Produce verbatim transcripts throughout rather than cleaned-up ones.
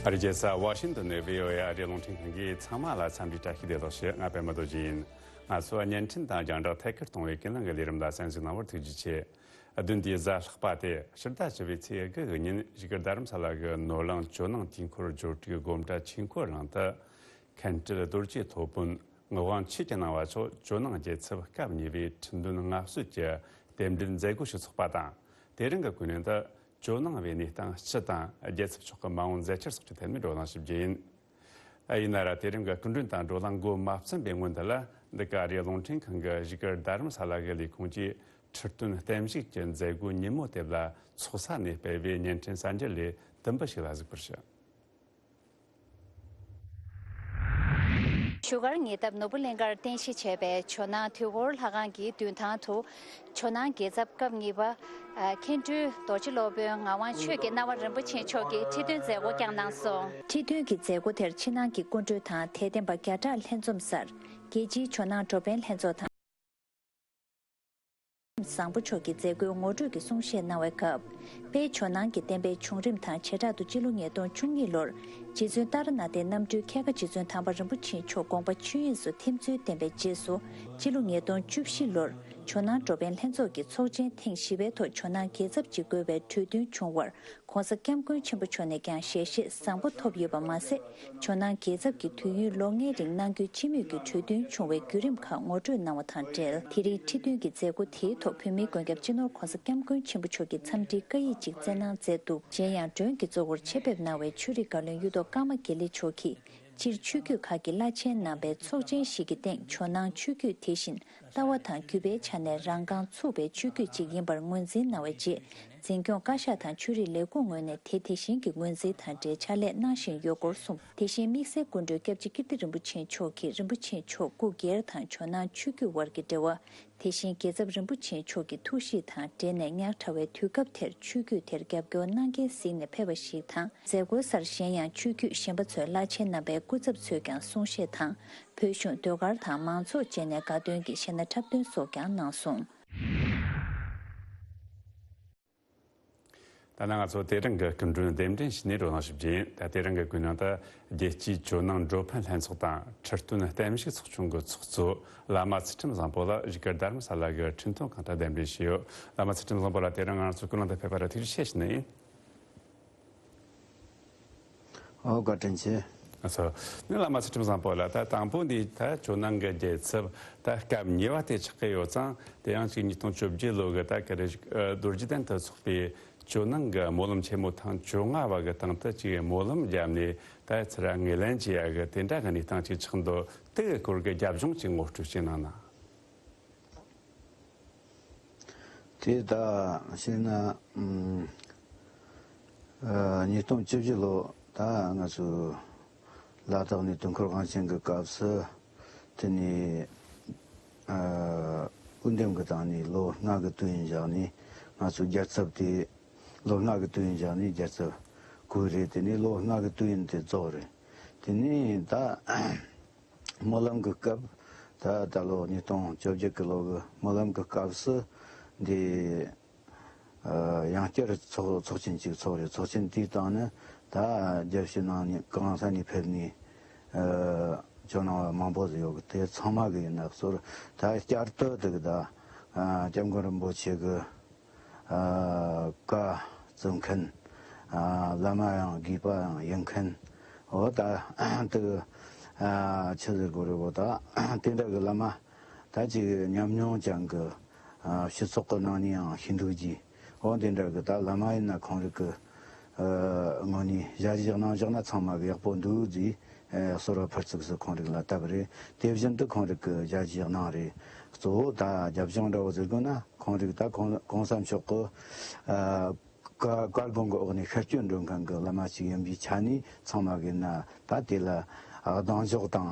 རྒྱལ་ས་ཝ་ཤིང་ཏོན་ནས་བྷི་ཨོ་ཨེ་ཨ་རིའི་རླུང་འཕྲིན་ཁང་གིས་ཚང་མ་ལ་འཚམས་འདྲི་བཀྲ་ཤིས་བདེ་ལེགས་ཞུ། ང་པད་མ་རྡོ་རྗེ་ཡིན། ང་ཚོ་བརྙན་འཕྲིན་དང་རྒྱང་བསྒྲགས་ཐད་ཀར་གཏོང་བའི་ཀུན་གླེང་གི་ལས་རིམ་ལ་གསན་གཟིགས་གནང་བར་ཐུགས་རྗེ་ཆེ། བདུན་དུས་གཟའ་ལྷག་པ་སྟེ་ཕྱི་ཟླ་བཅུ་པའི་ཚེས་དགུ་གི་ཉིན་བཞུགས་སྒར་རྡ་རམ་ས་ལ་གི་ནོར་གླིང་ཇོ་ནང་དུས་འཁོར་ཇོ་དྲུག་སྒོམ་གྲྭ་ཆོས་འཁོར་གླིང་དུ། མཁན་སྤྲུལ་རྡོ་རྗེ་ཐོབ་དཔོན་ངག་དབང་ཆོས་ཀྱི་སྣང་བ་མཆོག་ཇོ་ནང་རྒྱལ་ཚབ་སྐབས་གཉིས་པའི་ཁྲི་འདོན་མངའ་གསོལ་གྱི་རྟེན་འབྲེལ་མཛད་སྒོ་ཞིག་ཚོགས་པ་དང་། དེ་རིང་གི་གུས་ལེན་དུ་ཇོ་ནང་བའི་གནས་སྟངས་སྤྱི་དང་རྒྱལ་ཚབ་མཆོག་གི་མ་འོངས་མཛད་འཆར་སོགས་ཀྱི་ཐད་ནས་བགྲོ་གླེང་ཞིབ་རྒྱས་ཡིན། ཡིན་ན་ར་དེ་རིང་གི་སྐུ་མགྲོན་དང་བགྲོ་གླེང་འགོ་མ་བརྩམས་པའི་སྔོན་དུ་ལ། འདི་ག་ཨ་རིའི་རླུང་འཕྲིན་ཁང་གི་བཞུགས་སྒར་རྡ་རམ་ས་ལ་གི་ལས་ཁུངས་ཀྱིས་ཁྲི་སྟོན་བརྟན་བཞུགས་ཀྱི་མཛད་སྒོ་ཉིན་མོ་དེབ་ལ་ཚོགས་ས་ནས་སྤེལ་བའི་བརྙན་འཕྲིན་གསར་འགྱུར་ལས་དུམ་བུ་ཞིག་ལ་གཟིགས་པར་ཞུ། བཞུགས་སྒར་ཉེ་འདབས་ནོར་བུ་གླིང་ཁར་རྟེན་གཞི་བྱས་པའི་ཇོ་ནང་དུས་འཁོར་ལྷ་ཁང་གི་མདུན་ཐང་དུ། ཇོ་ནང་རྒྱལ་ཚབ་སྐབས་གཉིས་པ་མཁན་སྤྲུལ་རྡོ་རྗེ་སློབ་དཔོན་ངག་དབང་ཆོས་ཀྱི་སྣང་བ་རིན་པོ་ཆེ་མཆོག་གིས་ཁྲི་འདོན་མཛད་སྒོ་བསྐྱངས་གནང་སོང་། ཁྲི་འདོན་གྱི་མཛད་སྒོ་དེར་ཕྱི་ནང་གི་སྐུ་མགྲོན་དང་དད་ལྡན་པ་བརྒྱ་ཕྲག་ལྷན་འཛོམས་སར། རྒྱལ་སྤྱིའི་ཇོ་ནང་འགྲོ་ཕན་ལྷན་ཚོགས་དང་། བཟང་པོ་མཆོག་གི་མཛད་སྒོའི་ངོ་སྤྲོད་ཀྱི་གསུང་བཤད་གནང་བའི་སྐབས། དཔལ་ཇོ་ནང་གི་བསྟན་པའི་བྱུང་རིམ་དང་བྱེ་བྲག་ཏུ་སྤྱི་ལོ་ཉིས་སྟོང་བཅུ་གཉིས་ལོར་རྗེ་བཙུན་ཏཱ་ར་ནཱ་ཐའི་རྣམ་སྤྲུལ་ཁལ་ཁ་རྗེ་བཙུན་དམ་པ་རིན་པོ་ཆེ་མཆོག་དགོངས་པ་ཆོས་དབྱིངས་སུ་ཐིམ་ཚུལ་བསྟན་པའི་རྗེས་སུ། སྤྱི་ལོ་ཉིས་སྟོང་བཅུ་བཞི་ལོར་ཇོ་ནང་འགྲོ་ཕན་ལྷན་ཚོགས་ཀྱི་ཚོགས་ཆེན་ཐེངས་བཞི་པའི་ཐོག་ཇོ་ནང་རྒྱལ་ཚབ་ཅིག་དགོས་པའི་གྲོས་མཐུན་བྱུང་བར། ྋགོང་ས་ྋསྐྱབས་མགོན་ཆེན་པོ་མཆོག་ནས་ཀྱང་ཞལ་བཞེས་བཟང་པོ་ཐོབ་ཡོད་པ་མ་ཟད། ཇོ་ནང་རྒྱལ་ཚབ་ཀྱིས་དུས་ཡུན་ལོ་ལྔའི་རིང་གནང་རྒྱུའི་སྤྱི་མོས་ཀྱི་གྲོས་མཐུན་བྱུང་བའི་བརྒྱུད་རིམ་ཁག་ངོ་སྤྲོད་གནང་བ་དང་འབྲེལ། དེ་རིང་ཁྲི་འདོན་གྱི་མཛད་སྒོ་དེའི་ཐོག་བོད་མིའི་མགོན་སྐྱབས་སྤྱི་ནོར་ྋགོང་ས་ྋསྐྱབས་མགོན་ཆེན་པོ་མཆོག་གིས་འཚམས་འདྲིའི་བཀའ་ཡིག་ཅིག་བསྩལ་གནང་མཛད་འདུག་གཞན་ཡང་མགྲོན་གྱི་གཙོ་བོར་ཆེད་ཕེབས་གནང་བའི་ཆོས་རིག་བཀའ་བློན་གཡུ་ཐོག་ཀརྨ་དགེ་ལེགས་མཆོག་གིས། སྤྱིར་ཆོས་བརྒྱུད་ཁག་གི་བླ་ཆེན་རྣམ་པའི་ཚོགས་ཆེན་ཞིག་གི་སྟེང་ཇོ་ནང་ཆོས་བརྒྱུད་དེ་བཞིན་ལྟ་བ་དང་རྒྱུད་པའི་ཆ་ནས་རང་རྐང་ཚུགས་པའི་ཆོས་བརྒྱུད་ཅིག་ཡིན་པར་ངོས་འཛིན་གནང་བའི་རྗེས། འཛིན་སྐྱོང་བཀའ་ཤག་དང་ཆོས་རིག་ལས་ཁུངས་ངོས་ནས་དེ་དེ་བཞིན་གྱི་ངོས་འཛིན་དང་འབྲེལ་ཕྱག་ལས་གནང་བཞིན་ཡོད་སྐོར་གསུངས། དེ་བཞིན་དམིགས་བསལ་སྐུ་མགྲོན་སྐྱབས་རྗེ་ཀིརྟི་རིན་པོ་ཆེ་མཆོག་གིས་རིན་པོ་ཆེ་མཆོག་སྐུ་སྒེར་དང་ཇོ་ནང་ཆོས་བརྒྱུད་དབར་གྱི་འབྲེལ་བ། དེ་བཞིན་རྒྱལ་ཚབ་རིན་པོ་ཆེ་མཆོག་གི་ཐུགས་གཤིས་དང་འབྲེལ་ནས་ཉག་ཕྲ་བའི་དུས་སྐབས་དེར་ཆོས་བརྒྱུད་དེར་རྒྱབ་སྐྱོར་གནང་མཁན་གཟིགས་ནས་ཕེབས་པ་ཞིག་དང་། མཛད་སྒོའི་སར་གཞན་ཡང་ཆོས་བརྒྱུད་གཞན་པ་ཚོའི་བླ་ཆེན་རྣམ་པའི་སྐུ་ཚབ་ཚོས་ཀྱང་གསུང་བཤད་དང་། བོད་གཞུང་ཟློས་གར་དང་མང་ཚོགས་བཅས་ནས་དགའ་སྟོན་གྱི་གཞས་སྣ་འཁྲབ་སྟོན་སོགས་ཀྱང་གནང་སོང་། ད་ནང་ང་ཚོ་དེ་རིང་གི་སྐུ་མགྲོན་གདན་འདྲེན་ཞུས་ནས་བགྲོ་གླེང་ཞིབ་རྒྱས་ཡིན། ད་དེ་རིང་གི་གུས་ནང་དུ་རྒྱལ་སྤྱིའི་ཇོ་ནང་འགྲོ་ཕན་ལྷན་ཚོགས་དང་ཁྲི་སྟོན་བརྟན་བཞུགས་ཚོགས་ཆུང་གི་ཚོགས་གཙོ་བླ་མ་ཚུལ་ཁྲིམས་བཟང་པོ་ལགས་བཞུགས་སྒར་རྡ་རམ་ས་ལ་གི་ཁྲི་འདོན་ཁང་དུ་གདན་འདྲེན་ཞུས་ཡོད། བླ་མ་ཚུལ་ཁྲིམས་བཟང་པོ་ལགས་དེ་རིང་ང་ཚོ་སྐུ་ལུང་དུ་ཕེབས་པར་ཐུགས་རྗེ་ཆེ་ཞུ་ནི་ཡིན། ཨོ་བཀའ་དྲིན་ཆེ། ཨ་ཙི། ནི་བླ་མ་ཚུལ་ཁྲིམས་བཟང་པོ་ལགས། ད་དང་པོ་འདི་ད་ཇོ་ནང་གི་རྒྱལ་ཚབ་ད་སྐབས་གཉིས་པ་དེ་ཆགས་ཀྱི་ཡོད་ཙང་། དེ་ཡང་ཅིག་ཉིས་སྟོང་བཅོ་བརྒྱད་ལོ་གི་ད་ག་རེ་ཞིག་ཨ་རྡོ་རྗེ་གདན་དུ་འཚོགས་པའི་ཇོ་ནང་གི་སྨོན་ལམ་ཆེན་མོ་ཐེངས་བཅོ་ལྔ་བ་གི་སྟེང་དུ་ཅིག་སྨོན་ལམ་བརྒྱབ་ནས་ད་ཚུར་ངོས་ལེན་བྱེད་ཡ་གི་དེ་འདྲ་གི་གནས་སྟངས་ཅིག་ཆགས་འདུག་དེ་གི་སྐོར་གྱི་རྒྱབ་ལྗོངས་ཅིག་ངོ་སྤྲོད་ཅིག་གནང་ན། དེ་ད་བཤད་ན་ཨམ་ཨ་ཉིས་སྟོང་བཅུ་བཞི་ལོ་ད་ང་ཚོ་ལ་དྭགས་ནས་དུས་འཁོར་དབང་ཆེན་གྱི་སྐབས་སུ་དེ་ནས་ཨ་སྐུ་འདེམས་ཀྱི་སྟེང་ནས་ལོ་ལྔ་གི་དུས་ཡུན་བཞག་ནས་ང་ཚོ་རྒྱལ་ཚབ་དེ་ལོ་ལྔ་གི་དུས་ཡུན་བཞག་ནས་རྒྱལ་ཚབ་བསྐོས་རེད། དེ་ནས་ལོ་ལྔ་གི་དུས་ཡུན་དེ་རྫོགས་རེད། དེ་ནས་ད། སྨོན་ལམ་གྱི་སྐབས། ད་ད་ལོ་ཉིས་སྟོང་བཅོ་བརྒྱད་ཀྱི་ལོ་གི་སྨོན་ལམ་གྱི་སྐབས་སུ་འདི་ཨ་ཡང་བསྐྱར་ཚོགས་ཚོགས་ཆེན་ཅིག་ཚོགས་རེད། ཚོགས་ཆེན་དེའི་སྟེང་ནས་ད་རྒྱལ་སྤྱི་ནང་ནས་གང་ས་ནས་ཕེབས་ནས་ཨ་ཇོ་ནང་བ་མང་པོ་ཟིག་ཡོད་གི། དེ་ཚང་མ་གི་ཡིན་ན་གཙོ་བོ་ད་བསྐྱར་དུ་དེ་གི་ད་ཨ་སྐྱབས་མགོན་རིན་པོ་ཆེ་གི་ཨ་བཀའ་བརྩི་མཁན། ཨ་བླ་མ་ཡང་དགོས་པ་ཡང་ཡིན་མཁན། འོ་ད་དེ་ཨ་ཆི་ཟེར་དགོས་རེད། འོ་ད་དེ་འདྲ་གི་བླ་མ་ད་ཅིག་ཉམས་མྱོང་ཅན་གི་ཨ་སྤྱི་ཚོགས་གི་ནང་ནས་ཡང་ཤེས་འདུག་གི། འོ་དེ་འདྲ་གི་ད་བླ་མ་ཡིན་ན་ཁོང་རིགས་གི་ཨ་ངོས་ནས་ཞལ་བཞེས་གནང་བཞག་ན་ཚང་མ་གི་ཡག་པོ་འདུག་ཟེར་ཨ་གསོལ་བ་ཕུར་ཚུགས་སུ་ཁོང་རིགས་ལ་བཏབ་རེད། དེ་བཞིན་དུ་ཁོང་རིགས་གི་ཞལ་བཞེས་གནང་རེད། གཙོ་བོ་ད་རྒྱབ་ལྗོངས་འདྲ་བོ་ཟེར་དགོས་ན་ཁོང་རིགས་ད་གོང་གོང་ས་མཆོག་གི་ཨ་བཀའ་བཀའ་དགོངས་ཀྱི་འོག་ནས་ཤར་བསྐྱོད་འགྲོ་མཁན་གྱི་བླ་མ་ཞིག་ཡིན་པའི་ཆ་ནས་ཚང་མ་གིས་ན་ད་དེ་ལ་གདེང་འཇོག་དང་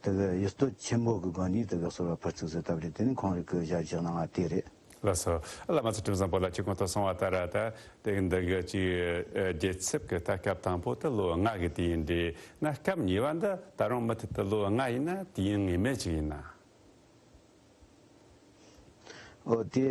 དེ་གི་ཡིད་རྟོན་ཆེན་པོ་གི་སྒོ་ནས་དེ་གི་གསོལ་བ་ཕུར་ཚུགས་སུ་བཏབ་རེད། དེ་ནི་ཁོང་རིགས་ཀྱི་ཞལ་བཞེས་གནང་བ་དེ་རེད། ལགས་སོ། བླ་མ་ཚུལ་ཁྲིམས་བཟང་པོ་ལགས་ཀྱིས་གོང་དུ་གསུངས་པ་ལྟར་ད་དེ་འདི་གི་ཅིག་རྒྱལ་ཚབ་ཀྱི་ད་སྐབས་དང་པོ་དེ་ལོ་ལྔ་གི་དུས་ཡུན་རེད་ན། སྐབས་གཉིས་པ་འདི་ད་རུང་མུ་མཐུད་དུ་ལོ་ལྔ་ཡིན་ན་དུས་ཡུན་ངེས་མེད་ཅིག་ཡིན་ན། འོ་དེ་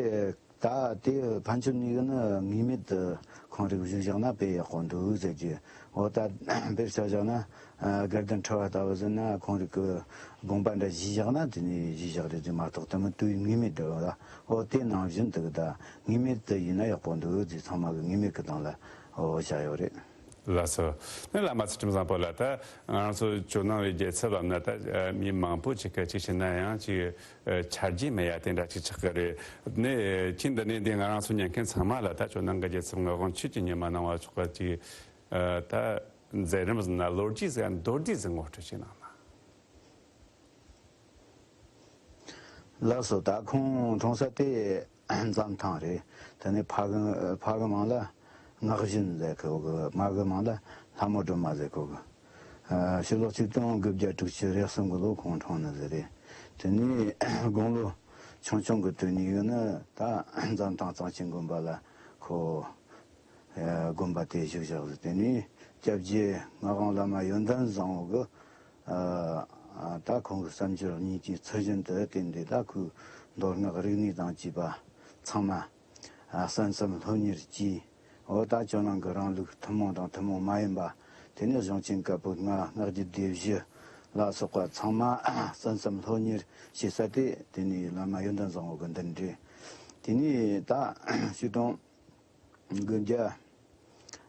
ད་དེ་ཕན་ཆད་ནས་ནི་ངེས་མེད་དུ་ ཁོང་རིགས་བཞུགས་བཞག་ན་དཔེ་ཡག་པོ་འདུག་ཟེར་གྱི། འོ་ད་དཔེར་ཆ་བཞག་ན། ཨ། དགའ་ལྡན་ཁྲི་པ་ལྟ་བུ་ཟེར་ན་ཁོང་རིགས་ཀྱི་དགོངས་པ་འདྲ་བཞེས་བཞག་ན་དེ་ནས་བཞེས་བཞག་རེད་དེ་མ་གཏོགས་དེ་མིན་དུས་ངེས་མེད་དུ་ལ། འོ་དེ་ནང་བཞིན་དུ་ད་ངེས་མེད་དུ་ཡིན་ན་ཡག་པོ་འདུག་ཟེར། ཚང་མ་གི་ངེས་མེད་ཀྱི་སྟེང་ལ་འོ་བཞག་ཡོད་རེད། ལགས་སོ། ནི་བླ་མ་ཚུལ་ཁྲིམས་བཟང་པོ་ལགས། ད་ང་ཚོ་ཇོ་ནང་བའི་རྒྱལ་ཚབ་ལབ་ན་ད་མི་མང་པོ་ཅིག་གིས་ཅིག་བྱས་ན་ཡང་ཅིག་ཆ་རྒྱུས་མེད་ཡ་དེ་འདྲ་ཅིག་ཆགས་ཀྱི་རེད། ནི་ཁྱེད་འདི་ནས་འདི་ང་རང་ཚོ་ཉན་མཁན་ཚང་མ་ལ་ད་ཇོ་ནང་གི་རྒྱལ་ཚབ་ངག་དབང་ཆོས་ཀྱི་ཉི་མ་གནང་བ་མཆོག་གི་ཅིག་ད་མཛད་རིམ་ཟེར་ན་ལོ་རྒྱུས་ཟེར་ཡ་མདོར་བསྡུས་ཟིག་ངོ་སྤྲོད་ཅིག་གནང་ན། ལགས་སོ། ད་ཁོང་འཁྲུངས་ས་དེ་འཛམ་ཐང་རེད། དེ་ནས་ཕ་གི་ཕ་གི་མིང་ལ་སྔགས་བཞིན་ཟེར་གོ་གི། མ་གི་མིང་ལ་ལྷ་མོ་སྒྲོལ་མ་ཟེར་གོ་གི། ཨ། ཕྱི་ལོ་ཆིག་སྟོང་དགུ་བརྒྱ་དྲུག་ཅུ་རེ་གསུམ་གི་ལོ་ཁོང་འཁྲུངས་ནི་ཟིག་རེད། དེ་ནས་དགུང་ལོ་ཆུང་ཆུང་གི་དུས་ནས་ཡོད་ནི་ད་འཛམ་ཐང་གཙང་ཆེན་དགོན་པ་ལ་ཁོ་ཨ། དགོན་པ་དེ་བཞུགས་བཞག་ཟིག། དེ་ནས་སྐྱབས་རྗེ་ངག་དབང་བླ་མ་ཡོན་ཏན་བཟང་པོ་གི། ཨ། ད་ཁོང་གི་བསམ་སྦྱོར་གཉིས་ཀྱི་ཚུལ་བཞིན་དུ་བསྟེན་ཏེ་ད་ཁོས་མདོ་སྔགས་རིག་གནས་དང་བཅས་པ་ཚང་མ། ཨ། གསན་བསམ་སློབ་གཉེར་གྱིས། འོ་ད་ཇོ་ནང་གི་རིང་ལུགས་ཐུན་མོང་དང་ཐུན་མོང་མ་ཡིན་པ། དེ་ནས་གཞུང་ཆེན་བཀའ་པོད་ལྔ། སྔགས་རྒྱུད་སྡེ་བཞི་ལ་སོགས་པ་ཚང་མ་གསན་བསམ་སློབ་གཉེར་བྱེད་ས་དེ་དེ་ནས་བླ་མ་ཡོན་ཏན་བཟང་པོ་གི་མདུན་རེད། དེ་ནས་ད་ཆིག་སྟོང་དགུ་བརྒྱ་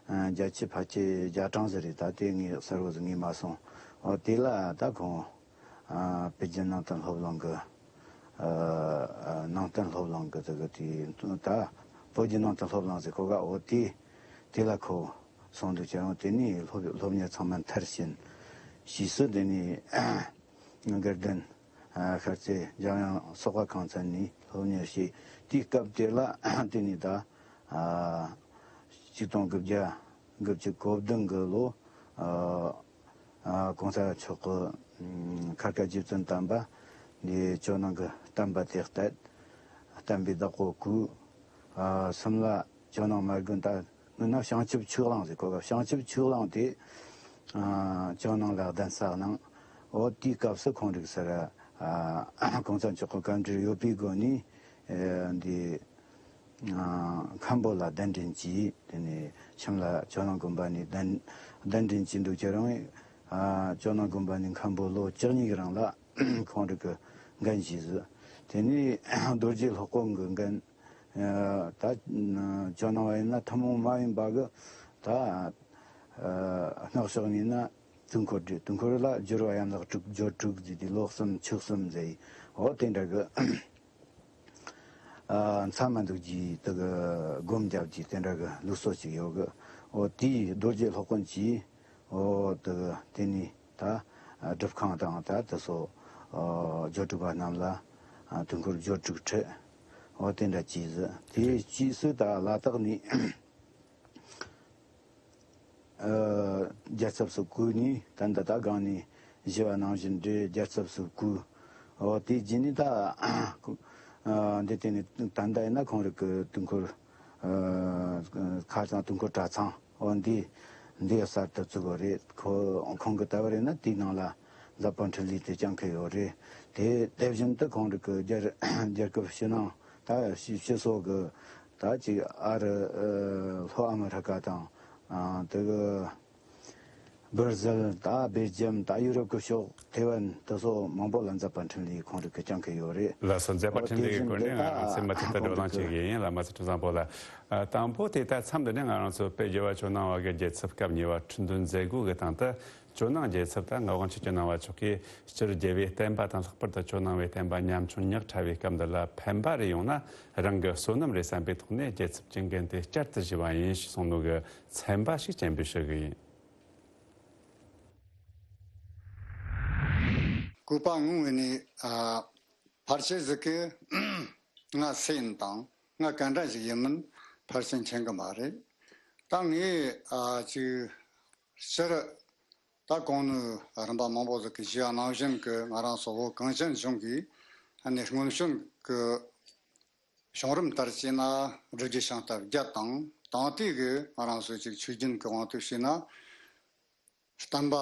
བརྒྱད་ཅུ་ཕལ་ཆེར་བརྒྱ་གྲངས་ཟིག་རེད། ད་དེ་ངས་གསལ་པོ་ཟིག་ངས་མ་སོང་། འོ་དེ་ལ་ད་ཁོང་ཨ། བོད་བརྒྱུད་ནང་བསྟན་སློབ་གླིང་གི། ཨ། ནང་བསྟན་སློབ་གླིང་གི་དེ་གི་དེ་ད་བོད་བརྒྱུད་ནང་བསྟན་སློབ་གླིང་ཟེར་གོ་ག། འོ་དེ་དེ་ལ་ཁོ་སོང་འདུག་ཅེས་རུང་དེ་ནས་སློབ་སློབ་གཉེར་ཚང་མ་མཐར་ཕྱིན། ཕྱིས་སུ་དེ་ནས་དགའ་ལྡན། ཨ། ཤར་རྩེ་འཇམ་དབྱངས་སོག་པ་ཁང་ཚན་ནས་སློབ་གཉེར་བྱས། དེའི་སྐབས་དེ་ལ་དེ་ནས་ད། ཨ། ཆིག་སྟོང་དགུ་བརྒྱ་དགུ་བཅུ་གོ་བདུན་གི་ལོ། ཨ། ཨ། གོང་ས་མཆོག་གི་ཨ། འཁར་དཀར་རྗེ་བཙུན་དམ་པ་འདི་ཇོ་ནང་གི་བསྟན་པ་དེ་གཏད། བསྟན་པའི་བདག་པོ་བཀོད། ཨ། སུམ་བླ་ཇོ་ནང་མ་དགོན། ད་སྔོན་ན་བྱང་ཆུབ་ཆོས་གླིང་ཟེར་གོ་ག། བྱང་ཆུབ་ཆོས་གླིང་དེ། ཨ། ཇོ་ནང་ལ་གདན་ས་གནང་། འོ་དེའི་སྐབས་སུ་ཁོང་རིགས་སར། ཨ། གོང་ས་མཆོག་གི་བཀའ་འདྲི་ཡོད་པའི་སྒོ་ནས། ཨ། འདི། ཨ། མཁན་པོ་ལ་གདན་འདྲེན་གྱིས། དེ་ནས་ཁྱིམ་ལ་ཇོ་ནང་དགོན་པ་ནས་གདན་གདན་འདྲེན་གྱིས་འདུག་ཅེས་རུང་། ཨ། ཇོ་ནང་དགོན་པ་ནས་མཁན་པོ་ལོ་བཅུ་གཉིས་ཀྱི་རིང་ལ་ཁོང་རིགས་ཀྱི་འགན་བཞེས་ཟིག། དེ་ནས་རྡོ་རྗེ་སློབ་དཔོན་གྱི་འགན། ཨ། ད་ཇོ་ནང་བ་ཡིན་ན་ཐུན་མོང་མ་ཡིན་པ་གི་ད། ཨ། སྔགས་ཕྱོགས་ནས་ན་དུས་འཁོར་རེད། དུས་འཁོར་ལ་སྦྱོར་བ་ཡན་ལག་དྲུག། སྦྱོར་དྲུག་ཟེར་དུས་ལོ་གསུམ་ཕྱོགས་གསུམ་ཟེར། འོ་དེ་འདྲ་གི། ཨ། མཚམས་མ་འདུག་རྒྱུའི་དེ་གི་སྒོམ་རྒྱབ་ཀྱི་དེ་འདྲ་གི་ལུགས་སྲོལ་ཞིག་ཡོད་གི། འོ་དེའི་རྡོ་རྗེ་སློབ་དཔོན་གྱིས། འོ་དེ་གི་དེ་ནས་ད་སྒྲུབ་ཁང་དང་ད་དེ་ཚོ། ཨ། སྦྱོར་དྲུག་པ་རྣམས་ལ། ཨ། དུས་འཁོར་སྦྱོར་དྲུག་ཁྲིད། འོ་དེ་འདྲ་བྱས་ཟིག། དེའི་རྗེས་སུ་ད་ལ་དྭགས་ནས། ཨ། རྒྱལ་ཚབ་སུ་བསྐོས་ནས་ད་འདི་ད་སྒང་ནས་ཞུས་པ་ནང་བཞིན་རེད། རྒྱལ་ཚབ་སུ་བསྐོས། འོ་དེ་རྗེས་ནས་ད། ཨ། འདི་དེ་ནས་ད་ལྟ་ཡིན་ན་ཁོང་རིགས་ཀྱི་དུས་འཁོར། ཨ། ཁ་སང་དུས་འཁོར་གྲྭ་ཚང་། འོ་འདི་འདི་གསར་དུ་བཙུགས་པ་རེད། ཁོ་ཁོང་གི་ལྟ་བ་རེད་ན་དེའི་ནང་ལ་ཛ་པཱན་ཁྲི་ལི་དེ་བཅང་གི་ཡོད་རེད། དེ་དེ་བཞིན་དུ་ཁོང་རིགས་ཀྱི་རྒྱལ་རྒྱལ་ཁབ་ཕྱི་ནང་ད་ཕྱི་ཕྱི་སོགས་ཀྱི། ད་ཅིག་ཨ་རི། ཨ། ལྷོ་ཨ་མི་རི་ཀ་དང་། ཨ། དེ་གི་བར་ཟིལ། ད་སྦེལ་ཇམ། ད་ཡུ་རོབ་ཀྱི་ཕྱོགས་ཐེ་ཝན་དེ་སོགས་མང་པོ་ལ་ཛ་པཱན་ཁྲི་ལི་ཁོང་རིགས་ཀྱིས་བཅང་གི་ཡོད་རེད། ལགས་སོ། ཛ་པཱན་ཁྲི་ལི་གི་སྐོར་ནས་ང་རང་ཚོས་མུ་མཐུད་དུ་བགྲོ་གླེང་བྱེད་ཀྱི་ཡིན། བླ་མ་ཚུལ་ཁྲིམས་བཟང་པོ་ལགས། ཨ། དང་པོ་དེ་ད་མཚམས་འདི་ནས་ང་རང་ཚོ་དཔལ་རྒྱལ་བ་ཇོ་ནང་བ་གི་རྒྱལ་ཚབ་སྐབས་གཉིས་པ་ཁྲི་འདོན་མཛད་སྒོ་གི་སྟེང་དུ། ཇོ་ནང་རྒྱལ་ཚབ་ད་ངག་དབང་ཆོས་ཀྱི་སྣང་བ་མཆོག་གིས་སྤྱིར་རྒྱལ་བའི་བསྟན་པ་དང་། ལྷག་པར་དུ་ཇོ་ནང་བའི་བསྟན་པ་ཉམ་ཆུང་ཉག་ཕྲ་བའི་སྐབས་འདི་ལ་ཕན་པ་རེ་ཡོང་ན་རང་གི་བསོད་ནམས་རེད་བསམ་པའི་ཐོག་ནས་རྒྱལ་ཚབ་ཀྱི་འགན་དེ་བསྐྱར་དུ་བཞེས་པ་ཡིན་ཞེས་གསུངས་ནོ་གི་ཚན་པ་ཞིག་སྤྱན་འབུལ་ཞུ་གི་ཡིན། བཀོད་པ་ངོ་བོ་ནས། ཨ། ཕལ་ཆེར་ཟིག་གིས་ང་སུ་ཡིན་དང་ང་ག་འདྲ་ཞིག་ཡིན་མིན་ཕལ་ཆེར་མཁྱེན་གི་མ་རེད། ད་ངས། ཨ། ཅིག་སྤྱིར་ད་གོང་ནས་རིམ་པ་མང་པོ་ཟིག་གིས་ཞུས་པ་ནང་བཞིན་གྱི་ང་རང་ཚོ་བོད་གངས་ཅན་ལྗོངས་ཀྱི་ཨ་ནི་སྔོན་བྱོན་གྱི་བྱུང་རིམ་ལྟར་བྱས་ན་སྒྲུབ་བརྒྱུད་ཤིང་རྟ་བརྒྱད་དང་། དང་དེ་གི་ང་རང་ཚོའི་ཅིག་ཆོས་རྒྱུན་གྱི་དབང་དུ་བྱས་ན། བསྟན་པ་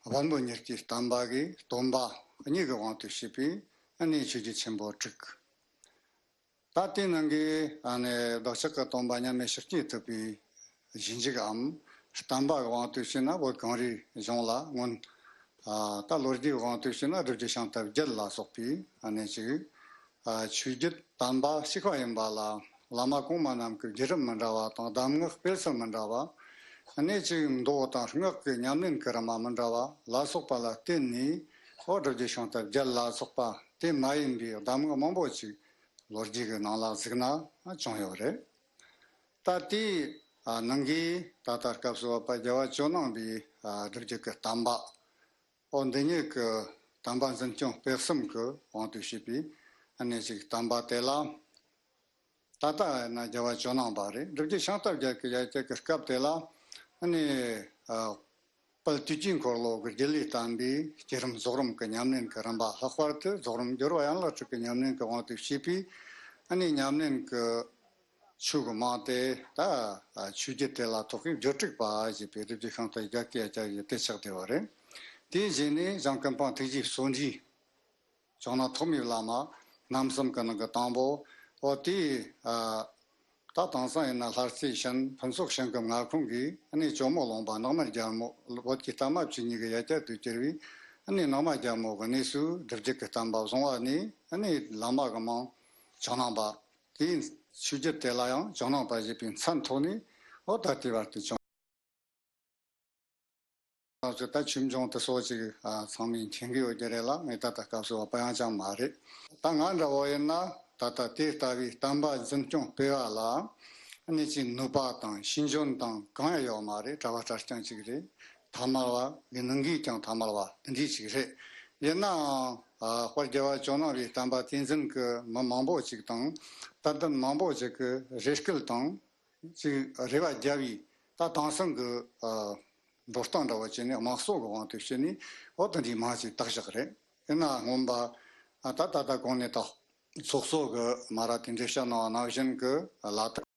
དཔལ་མོ་ཉིད་ཀྱི་བསྟན་པ་གི་སྟོན་པ་གཉིས་ཀྱི་དབང་དུ་བྱས་པའི་ཨ་ནི་ཆོས་བརྒྱུད་ཆེན་པོ་དྲུག། ད་དེའི་ནང་གི་ཨ་ནི་བདག་ཅག་གི་སྟོན་པ་མཉམ་མེད་ཤཱཀྱ་ཐུབ་པའི་ ཞིབ་འཇུག་གམ་བསྟན་པ་གི་དབང་དུ་བྱས་ན་བོད་གངས་རིའི་ལྗོངས་ལ་སྔོན། ད་ལོ་རྒྱུས་ཀྱི་དབང་དུ་བྱས་ན་སྒྲུབ་བརྒྱུད་ཤིང་རྟ་བརྒྱད་ལ་སོགས་པའི་གནས་ཅིག་ཆོས་བརྒྱུད་དམ་པ་གཅིག་པ་ཡིན་པ་ལ། བླ་མ་གོང་མ་རྣམས་ཀྱི་བརྒྱུད་རིམ་མི་འདྲ་བ་དང་གདམས་ངག་སྤེལ་ཚུལ་མི་འདྲ་བ། གནས་ཅིག་མདོ་དང་སྔགས་ཀྱི་ཉམས་ལེན་གྱི་རིམ་པ་མི་འདྲ་བ་ལ་སོགས་པ་ལ་བརྟེན་ནས། ཨོ་སྒྲུབ་བརྒྱུད་ཤིང་རྟ་བརྒྱད་ལ་སོགས་པ་དེ་མ་ཡིན་པའི་གདམས་ངག་མང་པོ་ཅིག་ལོ་རྒྱུས་ཀྱི་ནང་ལ་གཟིགས་ན་བྱུང་ཡོད་རེད། ད་དེའི་ནང་གི་ད་ལྟ་སྐབས་སུ་བབ་པ་རྒྱལ་བ་ཇོ་ནང་པའི་སྒྲུབ་བརྒྱུད་ཀྱི་བསྟན་པ། ཨོ་འདི་ཉིད་ཀྱི་བསྟན་པ་འཛིན་སྐྱོང་སྤེལ་གསུམ་གྱི་དབང་དུ་བྱས་པའི་གནས་ཅིག་བསྟན་པ་དེ་ལ། ད་ལྟ་ཡིན་ན་རྒྱལ་བ་ཇོ་ནང་པ་རེད། སྒྲུབ་བརྒྱུད་ཤིང་རྟ་བརྒྱད་ཀྱི་ཡ་གྱལ་གྱི་སྐབས་དེ་ལ་ཨ་ནི་དཔལ་དུས་ཀྱི་འཁོར་ལོ་གི་རྒྱུད་ལས་བསྟན་པའི་བསྐྱེད་རིམ་རྫོགས་རིམ་གྱི་ཉམས་ལེན་གྱི་རིམ་པ། ལྷག་པར་དུ་རྫོགས་རིམ་སྦྱོར་བ་ཡན་ལག་དྲུག་གི་ཉམས་ལེན་གྱི་དབང་དུ་བྱས་པའི་ཨ་ནི་ཉམས་ལེན་གྱི་ཆོས་ཀྱི་རྨང་དེ་ད་ཆོས་བརྒྱུད་དེ་ལ་ཐོག་གི་བརྒྱུད་རིམ་པ་ཞེས་པའི་སྒྲུབ་བརྒྱུད་ཤིང་རྟ་བརྒྱད་ཀྱི་ཡ་གྱལ་གྱི་དེ་ཆགས་བསྡད་པ་རེད། དེའི་རྗེས་ནས་ཞང་ཀུན་སྤངས་ཐུགས་རྗེའི་སོ་འདྲིས། ཇོ་ནང་ཐོགས་མེད་བླ་མ་རྣམ་གསུམ་གྱི་ནང་གི་དང་པོ། འོ་དེའི་ད་དེང་སང་ཡིན་ན་ལྷ་རྩེ་ཞིང་ཕུན་ཚོགས་ཞིང་གི་མངའ་ཁོངས་ཀྱི་ཨ་ནི་ཇོ་མོ་ལུང་པ་ནགས་མར་རྒྱལ་མོ་བོད་ཀྱི་གཏའ་མ་བཅུ་གཉིས་ཀྱི་ཡ་གྱལ་དུ་གྱུར་བའི་ཨ་ནི་ནགས་མ་རྒྱལ་མོ་གི་གནས་སུ་སྒྲུབ་བརྒྱུད་ཀྱི་བསྟན་པ་བཟུང་བ་ནས། ཨ་ནི་བླ་མ་གི་མིང་ཇོ་ནང་པ། དེའི་ཆོས་བརྒྱུད་དེ་ལ་ཡང་ཇོ་ནང་པ་ཞེས་པའི་མཚན་ཐོགས་ནས། འོ་ད་ལྟའི་བར་དུ་བྱུང་། ད་ཆོས་འབྱུང་དེ་སོགས་ཅིག་ཚང་མས་མཁྱེན་གྱི་ཡོད་ཀྱི་རེད་ལ། ངས་ད་ལྟ་སྐབས་སུ་བབ་པ་ཡང་ཅང་མ་རེད། ད་ང་འདྲ་བོ་ཡིན་ན་ད་ལྟ་དེ་ལྟ་བུའི་བསྟན་པ་འཛིན་སྐྱོང་སྤེལ་བ་ལ་གནས་ཅིག་ནུས་པ་དང་ཤེས་འཇོན་དང་གང་ཡང་ཡོད་མ་རེད། གྲྭ་བ་གྲྭ་རྐྱང་ཅིག་རེད། ཐ་མལ་བ་གི་ནང་གིས་ཀྱང་ཐ་མལ་བ་དེ་འདྲ་ཅིག་རེད། ཡིན་ནའང་དཔལ་རྒྱལ་བ་ཇོ་ནང་པའི་བསྟན་པ་དེ་འཛིན་གྱི་མི་མང་པོ་ཅིག་དང་དད་ལྡན་མང་པོ་ཅིག་གི་རེ་སྐུལ་དང་། ཅིག་རེ་བ་རྒྱབ་པའི་ད་དེང་སང་གི་འགྲོ་སྟངས་འདྲ་བོ་བྱས་ནས་དམངས་གཙོ་གི་དབང་དུ་བྱས་ནས་འོ་དེ་འདྲའི་མང་ཅིག་བཏགས་བཞག་རེད། ཡིན་ན་སྔོན་པ་ད་ད་ལྟ་གོང་ནས་ད་ཚོགས་གཙོ་གི་མ་ར་དེ་འདྲའི་བཤད་གནང་བ་ནང་བཞིན་གི་ལ་དྭགས།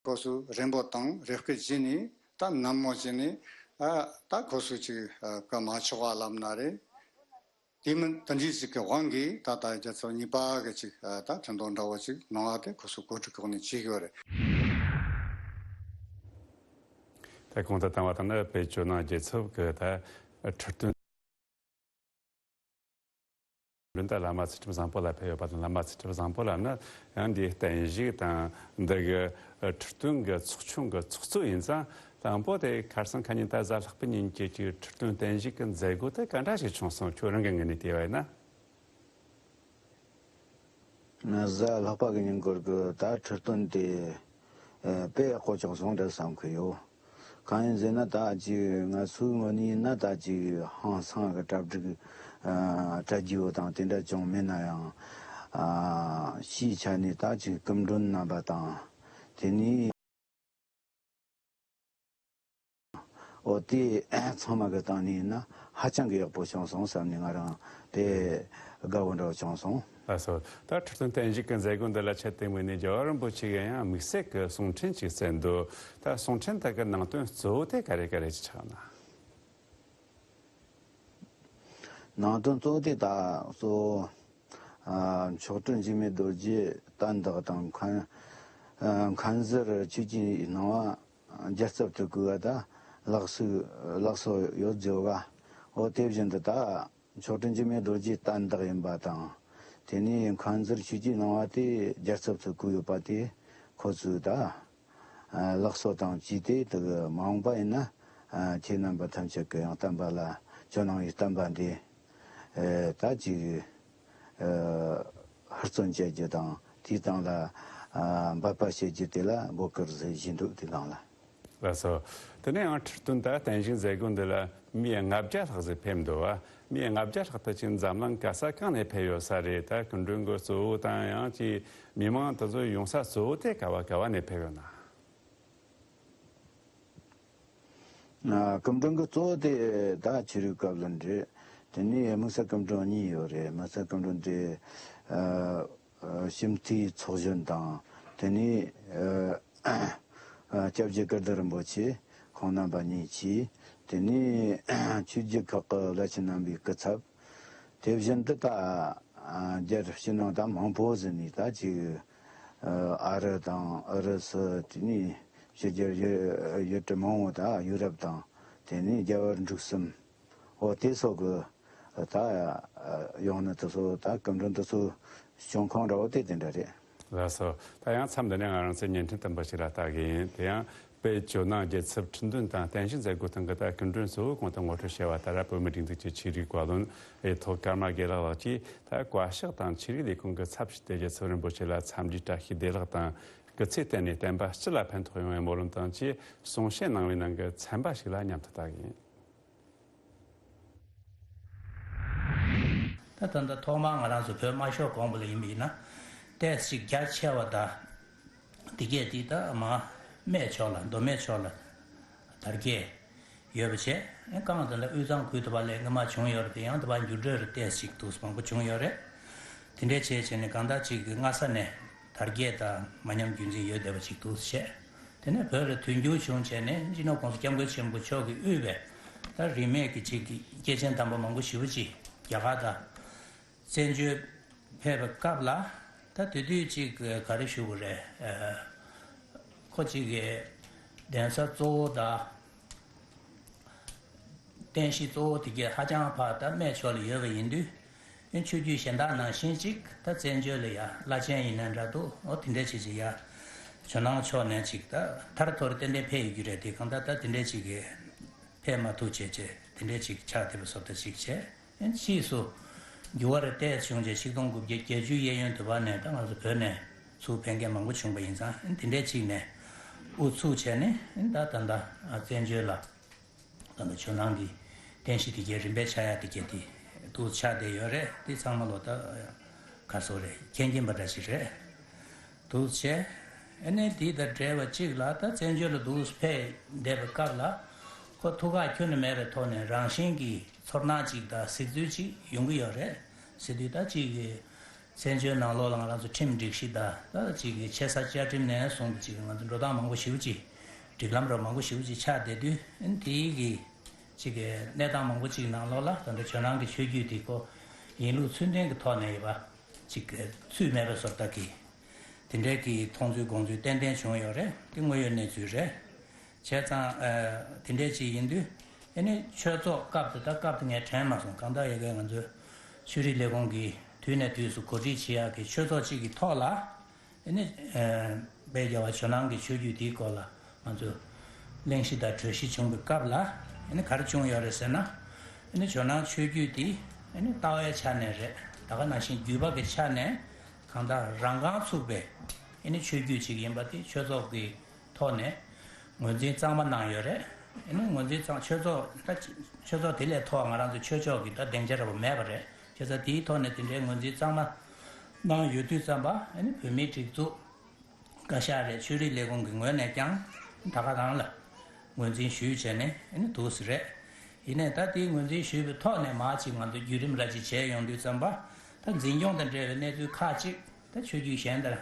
ཁོ་ཚོས་རན་པོ་དང་རེ་སྐུལ་བྱས་ནས་ད་ནན་མོ་བྱས་ནས་ད་ཁོ་ཚོས་ཅིག་བཀའ་མ་ཆོག་པ་ལབ་ན་རེད། དེ་མིན་དེ་འདྲའི་ཞིག་གི་དབང་གིས་ད་ལྟ་རྒྱལ་ཚབ་གཉིས་པ་གི་ཅིག་ད་ཁྲི་འདོན་འདྲ་བོ་ཅིག་གནང་བ་དེ་ཁོ་ཚོས་གོ་སྒྲིག་ཁོག་ནས་བྱས་ཡོད་རེད། ད་གོང་དུ་བཏང་བ་དང་ནི་བོད་ཇོ་ནང་རྒྱལ་ཚབ་ཀྱི་ད་ཁྲི་སྟོན། མགྲོན་ད་བླ་མ་ཚུལ་ཁྲིམས་བཟང་པོ་ལ་ཕེབས་ཡོད་པ་དང་། བླ་མ་ཚུལ་ཁྲིམས་བཟང་པོ་ལབ་ན་ཡང་འདིའི་བརྟན་བཞུགས་དང་འདི་གི་ཁྲི་སྟོན་གྱི་ཚོགས་ཆུང་གི་ཚོགས་གཙོ་ཡིན་ཙང་། དང་པོ་དེ་ཁ་སང་ཁ་ཉིན་ད་གཟའ་ལྷག་པའི་ཉིན་གྱི་ཁྲི་སྟོན་བརྟན་བཞུགས་ཀྱི་མཛད་སྒོ་དེ་ག་འདྲ་ཞིག་བྱུང་སོང་། ཁྱོད་རང་གི་ངོས་ནས་བལྟས་པ་ཡིན་ན། གཟའ་ལྷག་པ་གི་ཉིན་སྐོར་གི་ད་ཁྲི་སྟོན་དེ་དཔེ་ཡག་པོ་བྱུང་སོང་འདྲ་བསམ་གི་ཡོད། གང་ཡིན་ཟེར་ན་ད་ཅིག་ང་ཚོའི་ངོས་ནས་ཡིན་ན་ད་ཅིག་ཧང་སང་གི་གྲ་སྒྲིག་གྲ་རྒྱས་པོ་དང་དེ་འདྲ་ཅུང་མེད་ན་ཡང་། ཕྱིའི་ཆ་ནས་ད་ཅིག་སྐུ་མགྲོན་རྣམ་པ་དང་དེ་ནས། འོ་དེ་ཚང་མ་གི་སྟེང་ནས་ཡིན་ན་ཧ་ཅང་གི་ཡག་པོ་བྱུང་སོང་བསམ་ནས་ང་རང་དེ་དགའ་བོ་འདྲ་བོ་བྱུང་སོང་། ལགས་སོ། ད་ཁྲི་སྟོན་བརྟན་བཞུགས་ཀྱི་མཛད་སྒོ་འདི་ལ་ཆེད་དུ་དམིགས་ནས་རྒྱལ་བ་རིན་པོ་ཆེ་གིས་ཡང་དམིགས་བསལ་གྱི་གསུང་འཕྲིན་ཅིག་བསྩལ་འདུག་ད་གསུང་འཕྲིན་དག་གི་ནང་དོན་གཙོ་བོ་དེ་ག་རེ་ག་རེ་ཅིག་ཆགས་ན། ནང་དོན་གཙོ་བོ་དེ་ད་གཙོ་བོ། ཨ། མཆོག་སྤྲུལ་འཇིགས་མེད་རྡོ་རྗེ་དང་དེ་དང་མཁན། ཨ། མཁན་ཟུར་ཆོས་ཀྱི་སྣང་བ་རྒྱལ་ཚབ་ཏུ་བསྐོས་པ་དང་ལགས་སོ། ལགས་སོ་ཡོད་ཟེར་བ། འོ་དེ་བཞིན་དུ་ད་མཆོག་སྤྲུལ་འཇིགས་མེད་རྡོ་རྗེ་དང་དེ་ཡིན་པ་དང་། དེ་ནས་མཁན་ཟུར་ཆོས་ཀྱི་སྣང་བ་དེ་རྒྱལ་ཚབ་ཏུ་བསྐོས་ཡོད་པ་དེ་ཁོ་ཚོས་ད། ཨ། ལགས་སོ་དང་བཅས་ཏེ་དེ་གི་མ་འོངས་པ་ཡིན་ན། ཨ། ཁྱེད་རྣམ་པ་ཐམས་ཅད་ཀྱི་ཡང་བསྟན་པ་ལ་ཇོ་ནང་བའི་བསྟན་པ་འདི། ཨ། ད་ཅིག་ཨ། ཧུར་བརྩོན་བྱེད་རྒྱུ་དང་དེའི་སྟེང་ལ། ཨ། འབད་པ་བྱེད་རྒྱུ་དེ་ལ་འབོད་སྐུལ་ཟིག་ཞུས་འདུག་དེ་སྒང་ལ། ལགས་སོ། དེ་ནས་ཡང་ཁྲི་སྟོན་ད་བརྟན་བཞུགས་མཛད་སྒོ་འདི་ལ་མི་ལྔ་བརྒྱ་ལྷག་ཟིག་ཕེབས་འདུག་བ། མི་ལྔ་བརྒྱ་ལྷག་དེ་ཅིག་འཛམ་གླིང་ག་ས་གང་ནས་ཕེབས་ཡོད་ས་རེད། ད་སྐུ་མགྲོན་གྱི་གཙོ་བོ་དང་ཡང་ཅིག་མི་མང་དེ་ཚོ་ཡོང་ས་གཙོ་བོ་དེ་ག་བ་ག་བ་ནས་ཕེབས་ཡོད་ན། ཨ། སྐུ་མགྲོན་གྱི་གཙོ་བོ་དེ་ད་ཕྱི་རོལ་བཀའ་བློན་རེད། དེ་ནས་དམིགས་བསལ་སྐུ་མགྲོན་གཉིས་ཡོད་རེད། དམིགས་བསལ་སྐུ་མགྲོན་དེ། ཨ། ཨ། ཞིབ་མཐའི་ཚོགས་གཞོན་དང་དེ་ནས། ཨ། ཨ། སྐྱབས་རྗེ་ཀིརྟི་རིན་པོ་ཆེ་ཁོང་རྣམ་པ་གཉིས་ཀྱིས། དེ་ནས་ཆོས་བརྒྱུད་ཁག་གི་བླ་ཆེན་རྣམ་པའི་སྐུ་ཚབ། དེ་བཞིན་དུ་ད་ རྒྱལ་རབས་ཕྱི་ནང་ད་མང་པོ་ཟིན་ནས་ད་ཅིག་ཨ་རི་དང་ཨུ་རུ་སུ་དེ་ནས་ཕྱི་རྒྱལ་ཡུལ་ཡུལ་གྲུ་མང་བོ་ད་ཡུ་རོབ་དང་དེ་ནས་རྒྱ་བལ་འབྲུག་གསུམ། འོ་དེ་སོགས་ཀྱི་ད་ཡོང་ནི་དེ་ཚོ་ད་སྐུ་མགྲོན་དེ་ཚོ་བྱུང་ཁུངས་འདྲ་བོ་དེ་དེ་འདྲ་རེད། ལགས་སོ། ད་ཡང་མཚམས་འདི་ནས་ང་རང་ཚོའི་བརྙན་འཕྲིན་བསྟན་པ་ཞིག་ལ་ལྟ་གི་ཡིན། དེ་ཡང་བོད་ཇོ་ནང་རྒྱལ་ཚབ་ཁྲི་འདོན་དང་བསྟན་སྲིད་མཛད་སྒོའི་སྟེང་གི་ད་སྐུ་མགྲོན་གཙོ་བོ་གོང་དུ་ངོ་སྤྲོད་བྱས་པ་ལྟར་བོད་མིའི་སྒྲིག་འཛུགས་ཀྱི་ཆེད་རིགས་བཀའ་བློན་ཨེ་ཐོག་ཀརྨ་དགེ་ལེགས་ལགས་ཀྱིས་ད་བཀའ་ཤག་དང་ཆོས་རིག་ལས་ཁུངས་ཀྱི་ཚབ་ཞུས་ཏེ་རྒྱལ་ཚབ་རིན་པོ་ཆེ་ལ་འཚམས་འདྲིའི་བཀྲ་ཤིས་བདེ་ལེགས་དང་། སྐུ་ཚེ་བརྟན་ནས་བསྟན་པ་སྤྱི་ལ་ཕན་ཐོགས་ཡོང་བའི་སྨོན་ལམ་དང་བཅས་གསུང་བཤད་གནང་བའི་ནང་གི་ཚན་པ་ཞིག་ལ་མཉམ་དུ་ལྟ་གི་ཡིན། ད་ད་ལྟ་ཐོག་མར་ང་རང་ཚོ་བོད་དམར་ཤོག་གོང་བུ་ལ་ཡིན་པ་ཡིན་ན་ཏོག་ཙམ་རྒྱ་ཆེ་བ་དང་། དེ་གས་དེ་ད་མ་སྨད་ཕྱོགས་ལ་མདོ་སྨད་ཕྱོགས་ལ་དར་རྒྱས་ཡོད་པ་བྱས། ཨེ་རྐང་དེ་ལ་དབུས་གཙང་ཁུལ་དུ་བ་ལས་སྔོན་མ་བྱུང་ཡོད་རེད་དེ་ཡང་དུ་བ་འགྱུར་འགྲོས་རེ་ཏོག་ཙམ་ཞིག་འདུག་མང་པོ་བྱུང་ཡོད་རེད། དེ་འདྲའི་བྱས་བྱས་ནས་གང་ལྟར་ཅིག་གི་སྔ་ས་ནས་དར་རྒྱས་དང་མ་ཉམས་རྒྱུན་འཛིན་ཡོད་བསྡད་པ་ཅིག་འདུག་བྱས། དེ་ནས་བོད་ལ་དུས་འགྱུར་བྱུང་བྱས་ནས་སྤྱི་ནོར་༸གོང་ས་༸སྐྱབས་མགོན་ཆེན་པོ་མཆོག་གིས་དབུས་པའི་ད་རིས་མེད་ཀྱི་ཅིག་གི་སྐྱེས་ཆེན་དམ་པ་མང་པོ་ཞེ་པོ་ཅིག་རྒྱ་གར་དང་བཙན་བྱོལ་ཕེབས་པའི་སྐབས་ལ་ད་དེ་དུས་ཅིག་ག་རེ་ཞུ་དགོས་རེད། ཁོ་ཅིག་གི་གདན་ས་གཙོ་བོ་དང་རྟེན་གཞི་གཙོ་བོ་དེ་གས་ཧ་ཅང་ཕར་ད་སྨད་ཕྱོགས་ལ་ཡོད་པ་ཡིན་དུས། ཨེ་ཆོས་བརྒྱུད་གཞན་དག་ནང་བཞིན་ཅིག་ད་བཙན་བྱོལ་ལ་ཡ་བླ་ཆེན་ཡིན་ན་འདྲ་འདུག་འོ་དེ་འདྲ་ཅིག་ཅིག་ཡ་ཇོ་ནང་ཕྱོགས་ནས་ཅིག་ད་ཐར་ཐོར་ཏན་ཏན་ཕེབས་ཡོད་རྒྱུ་རེད་དེ་གང་ལྟར་ད་དེ་འདྲ་ཅིག་གི་ཕེབས་མ་ཐུབ་བྱས་བྱས་དེ་འདྲ་ཅིག་ཆགས་བསྡད་པ་བཟོ་ལྟ་ཅིག་བྱས། ཨེ་ཕྱིས་སུ་འགྱུར་བ་རེ་ཏོག་ཙམ་བྱུང་རྗེས་ཆིག་སྟོང་དགུ་བརྒྱ་བརྒྱད་ཅུ་གཡས་གཡོན་དུ་བར་ནས་ད་ང་ཚོ་བོད་ནས་ཚུར་ཕེབས་མཁན་མང་པོ་བྱུང་པ་ཡིན་ཙང་ཨེ་དེ་འདྲ་ཅིག་ནས་དབུ་ཚུགས་བྱས་ནས་ཨེ་ད་ད་ད་བཙན་བྱོལ་ལ། ད་ལྟ་ཇོ་ནང་གི་རྟེན་གཞི་དེ་གའི་རིམ་པས་ཆགས་ཡ་དེ་གའི་དེ་འདུག་ཆགས་བསྡད་ཡོད་རེད། དེ་ཚང་མ་ལོ་ད་ག་སོ་རེད་མཁྱེན་མཁྱེན་པ་འདྲ་ཞིག་རེད། འདུག་བྱས། ཨ་ནི་དེ་དང་འབྲེལ་བ་གཅིག་ལ་ད་བཙན་བྱོལ་ལ་འདུག་ཕེབས་བསྡད་པའི་སྐབས་ལ་ཁོ་ཐུགས་ཁག་ཁྱོན་ནས་མེད་པའི་ཐོག་ནས་རང་བཞིན་གྱིས་ཚོར་སྣང་གཅིག་དང་གཟིགས་ཚུལ་གཅིག་ཡོང་གི་ཡོད་རེད་ཟེར་དུས་ད་གཅིག་གི་བཙན་བྱོལ་ནང་ལོགས་ལ་ང་རང་ཚོ་ཁྲིམས་སྒྲིག་གཞི་དང་ད་ཅིག་གི་ཆེ་ས་བཅའ་ཁྲིམས་ནས་བཟུང་སྟེ་ཅིག་ང་ཚོ་འགྲོ་སྟངས་མང་པོ་ཞེ་པོ་ཅིག་སྒྲིག་ལམ་རོ་མང་པོ་ཞེ་པོ་ཅིག་ཆགས་བསྡད་དུས་དེའི་གི་ཅིག་གི་གནས་སྟངས་མང་པོ་ཅིག་ནང་ལོགས་ལ་ད་ལྟ་ཇོ་ནང་གི་ཆོས་བརྒྱུད་དེ་ཁོ་ཡིན་ལུགས་ཚུལ་ལྡན་གྱི་ཐོག་ནས་ཡོད་པ་ཅིག་གི་ཚུལ་མེད་པ་བཟོ་ལྟ་གི་དེ་འདྲའི་གི་མཐོང་ཚུལ་དགོངས་ཚུལ་ཏན་ཏན་བྱུང་ཡོད་རེད། དེ་དངོས་ཡོད་གནས་ཚུལ་རེད། བྱས་ཙང་། ཨ། དེ་འདྲས་ཅིག་ཡིན་དུས། ཨེ་ནི་ཆོས་ཚོགས་སྐབས་དེ་ད་སྐབས་དེ་ངས་དྲན་མ་སོང་གང་ལྟར་ཡ་གི་ང་ཚོའི་ཆོས་རིག་ལས་ཁུངས་ཀྱིས་དུས་ནས་དུས་སུ་གོ་སྒྲིག་བྱེད་ཡག་གི་ཆོས་ཚོགས་ཅིག་གི་ཐོག་ལ། ཨེ་ནི། ཨ། དཔལ་རྒྱལ་བ་ཇོ་ནང་གི་ཆོས་བརྒྱུད་དེའི་སྐོར་ལ་ང་ཚོ་གླེང་གཞི་དང་གྲོས་གཞི་བྱུང་བའི་སྐབས་ལ། ཨེ་ནི་ག་རེ་བྱུང་ཡོད་རེད་ཟེར་ན། ཨེ་ནི་ཇོ་ནང་ཆོས་བརྒྱུད་དེ། ཨེ་ནི་ལྟ་བའི་ཆ་ནས་རེད། ད་ག་ནང་བཞིན་བརྒྱུད་པ་གི་ཆ་ནས་གང་ལྟར་རང་རྐང་ཚུགས་པའི། ཨེ་ནི་ཆོས་བརྒྱུད་ཅིག་ཡིན་པ་དེ་ཆོས་ཚོགས་ཀྱི་ཐོག་ནས་ངོས་འཛིན་གཙང་མ་གནང་ཡོད་རེད། ཨེ་ནི་ངོས་འཛིན་གཙང་ཆོས་ཚོགས་ད་ཆོས་ཚོགས་དེ་ལས་མཐོ་བ་ང་རང་ཚོ་ཆོས་ཕྱོགས་ཀྱི་ད་སྡིངས་ཆ་འདྲ་པོ་མེད་པ་རེད། བྱས་ཙང་དེའི་ཐོག་ནས་དེ་འདྲའི་ངོས་འཛིན་གཙང་མ་གནང་ཡོད་དུས་ཙམ་པ་ཨེ་ནི་བོད་མིའི་སྒྲིག་འཛུགས་བཀའ་ཤག་རེད། ཆོས་རིག་ལས་ཁུངས་ཀྱི་ངོས་ནས་ཀྱང་ད་ག་རང་ལ་ངོས་འཛིན་ཞུས་བྱས་ནས་ཨེ་ནི་འདུག་སེ་རེད། ཡིན་ནའི་ད་དེའི་ངོས་འཛིན་ཞུས་པའི་ཐོག་ནས་མར་ཅིག་ང་ཚོ་བརྒྱུད་རིམ་ར་ཅིག་བྱས་ཡོང་དུས་ཙམ་པ་ད་འཛིན་སྐྱོང་དང་འབྲེལ་བའི་གནས་ཚུལ་ཁག་ཅིག་ད་ཆོས་བརྒྱུད་གཞན་དང་།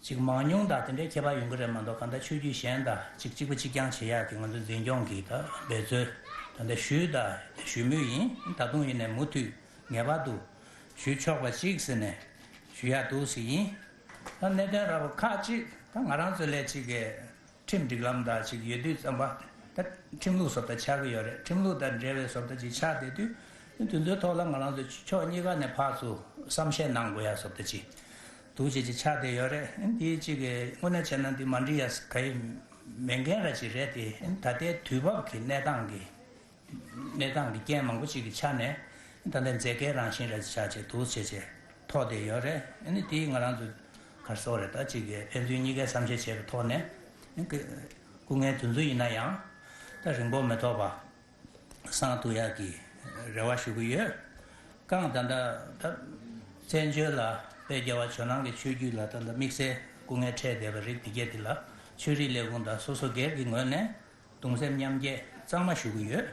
ཅིག་མང་ཉུང་དང་དེ་འདྲའི་ཁྱད་པར་ཡོང་གི་རེད་མ་གཏོགས་གང་ལྟར་ཆོས་བརྒྱུད་གཞན་དང་ཅིག་གཅིག་པ་གཅིག་རྐྱང་བྱེད་ཡག་གི་ང་ཚོ་འཛིན་སྐྱོང་གི་ད་འབད་རྩོལ་ད་ལྟ་ཞུས་དང་ཞུ་མུས་ཡིན། ད་དུང་ཡིན་ནའི་མུ་མཐུད་ངེས་པར་དུ་ཞུ་ཆོག་པ་ཅིག་ཟེར་ནས་ཞུ་ཡག་འདུག་ཟེར་ཡིན། ད་གནད་དོན་ར་བ་ཁག་ཅིག་ད་ང་རང་ཚོ་ལས་ཅིག་གི་ཁྲིམས་སྒྲིག་ལམ་དང་ཅིག་ཡོད་དུས་ཙམ་པ་ད་ཁྲིམས་ལུགས་བཟོ་ལྟ་ཆགས་ཀྱི་ཡོད་རེད། ཁྲིམས་ལུགས་དང་འབྲེལ་བའི་བཟོ་ལྟ་ཅིག་ཆགས་བསྡད་དུས་དེ་ཚོའི་ཐོག་ལ་ང་རང་ཚོ་ཕྱོགས་གཉིས་ཀ་ནས་ཕར་ཚུར་བསམ་ཤེས་གནང་དགོས་ཡ་བཟོ་ལྟ་ཅིག་འདུག་བྱས་ཅིག་ཆགས་བསྡད་ཡོད་རེད། འདི་ཅིག་གི་དངོས་གནས་བྱས་ན་འདི་མ་འགྲིག་ཡ་ག་ཡི་མེད་མཁན་ར་ཅིག་རེད་དེ། ད་ལྟའི་དུས་བབ་ཀྱི་གནས་སྟངས་ཀྱི་གནས་སྟངས་ཀྱི་རྐྱེན་མང་པོ་ཅིག་གི་ཆ་ནས་ད་ལྟ་མཛད་འགན་རང་བཞིན་ར་ཆགས་བྱས་འདུག་བྱས་བྱས་ཐོག་དེ་ཡོད་རེད། ཨ་ནི་དེ་ང་རང་ཚོ་གར་སོགས་རེད། ད་ཅིག་གི་ཕན་ཚུན་གཉིས་ཀའི་བསམ་ཤེས་བྱས་པའི་ཐོག་ནས་སྐུ་ངལ་དུས་ཚོད་ཡིན་ན་ཡང་ད་རིང་པོ་མི་ཐོགས་པ་སང་ཐུག་ཡག་གི་རེ་བ་ཞུ་གི་ཡོད། གང་ད་ལྟ་ད་བཙན་བྱོལ་ལ་དཔལ་རྒྱལ་བ་ཇོ་ནང་གི་ཆོས་བརྒྱུད་ལ་ད་ལྟ་དམིགས་བསལ་སྐུ་ངལ་འཕྲད་བསྡད་པ་རིགས་འདི་གས་འདི་ལ་ཆོས་རིག་ལས་ཁུངས་དང་སོ་སོ་སྒེར་གྱི་ངོས་ནས་གདུང་སེམས་མཉམ་སྐྱེད་གཙང་མ་ཞུ་གི་ཡོད།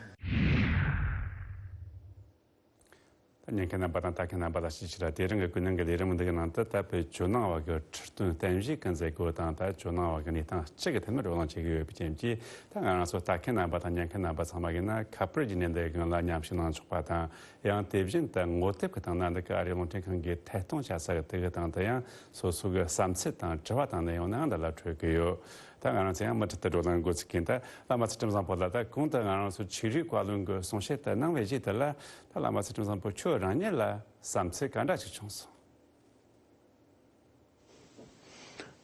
ཉན་མཁན་རྣམ་པ་དང་ལྟ་མཁན་རྣམ་པ་ལ་ཞིབ་ཆ་ར། དེ་རིང་གི་ཀུན་སློང་གི་ལས་རིམ་འདི་གི་ནང་དུ་ད་བོད་ཇོ་ནང་བ་གི་ཁྲི་སྟོན་བསྟན་བཞུགས་ཀྱི་མཛད་སྒོ་དང་། ད་ཇོ་ནང་བ་གི་གནས་སྟངས་སྤྱི་གི་ཐད་ནས་བགྲོ་གླེང་བྱེད་ཀྱི་ཡོད་པའི་རྐྱེན་གྱིས། ད་ང་རང་ཚོ་ལྟ་མཁན་རྣམ་པ་དང་ཉན་མཁན་རྣམ་པ་ཚང་མ་གིས་ན་ཁ་པར་བརྒྱུད་ནས་འདི་གི་སྒང་ལ་མཉམ་ཞུགས་གནང་ཆོག་པ་དང་། ཡང་དེ་བཞིན་དུ་ངོ་དེབ་ཀྱི་སྟེང་ན་འདི་ག་ཨ་རིའི་རླུང་འཕྲིན་ཁང་གི་ཐད་གཏོང་བྱ་ས་གི་དེ་གི་སྟེང་དུ་ཡང་སོ་སོ་གི་བསམ་ཚུལ་དང་དྲི་བ་དང་གནད་ཡོད་ནའང་འདི་ལ་འཕྲོད་ཀྱི་ཡོད། ད་ང་རང་ཚོ་ཡང་མུ་མཐུད་དུ་བགྲོ་གླེང་འགོ་ཚུགས་ཀྱིན། ད་བླ་མ་ཚུལ་ཁྲིམས་བཟང་པོ་ལགས། ད་གོང་དུ་ང་རང་ཚོ་ཆོས་རིག་བཀའ་བློན་གྱིས་གསུང་བཤད་དེ་གནང་བའི་རྗེས་དེ་ལ། ད་བླ་མ་ཚུལ་ཁྲིམས་བཟང་པོ་ཁྱོད་རང་ཉིད་ལ་བསམ་ཚུལ་ག་འདྲ་ཞིག་བྱུང་སོང་།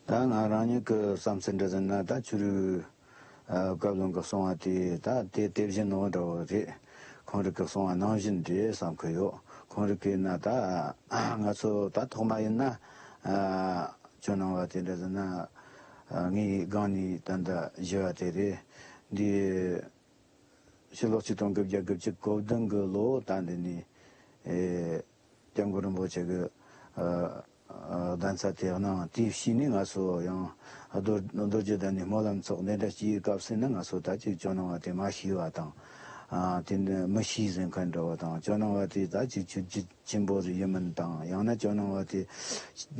ད་ང་རང་ཉིད་ཀྱི་བསམ་ཚུལ་འདྲ་ཟེར་ན། ད་ཆོས་རིག་ཨ་བཀའ་བློན་གྱིས་གསུང་བ་དེ་ད་དེ་དེ་བཞིན་ནོ་འདྲ་བོ་རེད། ཁོང་རང་གིས་གསུང་བ་ནང་བཞིན་རེད་བསམ་གྱི་ཡོད། ཁོང་རང་གིས་ན་ད་ང་ཚོ་ད་ཐོག་མ་ཡིན་ན་ཨ་ཇོ་ནང་བ་དེ་འདྲ་ཟེར་ན། ཨ་ངའི་སྒང་ནས་ད་ལྟ་བཞི་བ་དེ་རེད། འདི་ཕྱི་ལོ་ཆིག་སྟོང་དགུ་བརྒྱ་དགུ་བཅུ་གོ་བདུན་གྱི་ལོ་ད་འདི་ནས་ཨེ་སྐྱབས་མགོན་རིན་པོ་ཆེ་གི་ཨ་ཨ་གདན་ས་དེ་གནང་། དེའི་ཕྱིས་ནས་ང་ཚོ་ཡང་རྡོ་རྡོ་རྗེ་གདན་ནས་སྨོན་ལམ་ཚོགས་འདི་འདྲ་བྱས་སྐབས་སུ་ནི། ང་ཚོ་ད་ཅིག་ཇོ་ནང་བ་དེ་མ་ཤེས་པ་དང་། ཨ་དེ་ནི་མི་ཤེས་ཟེར་མཁན་འདྲ་བོ་དང་། ཇོ་ནང་བ་དེ་ད་ཅིག་ཆོས་བརྒྱུད་ཆེན་པོ་ཟིག་ཡིན་མིན་དང་། ཡང་ན་ཇོ་ནང་བ་དེ་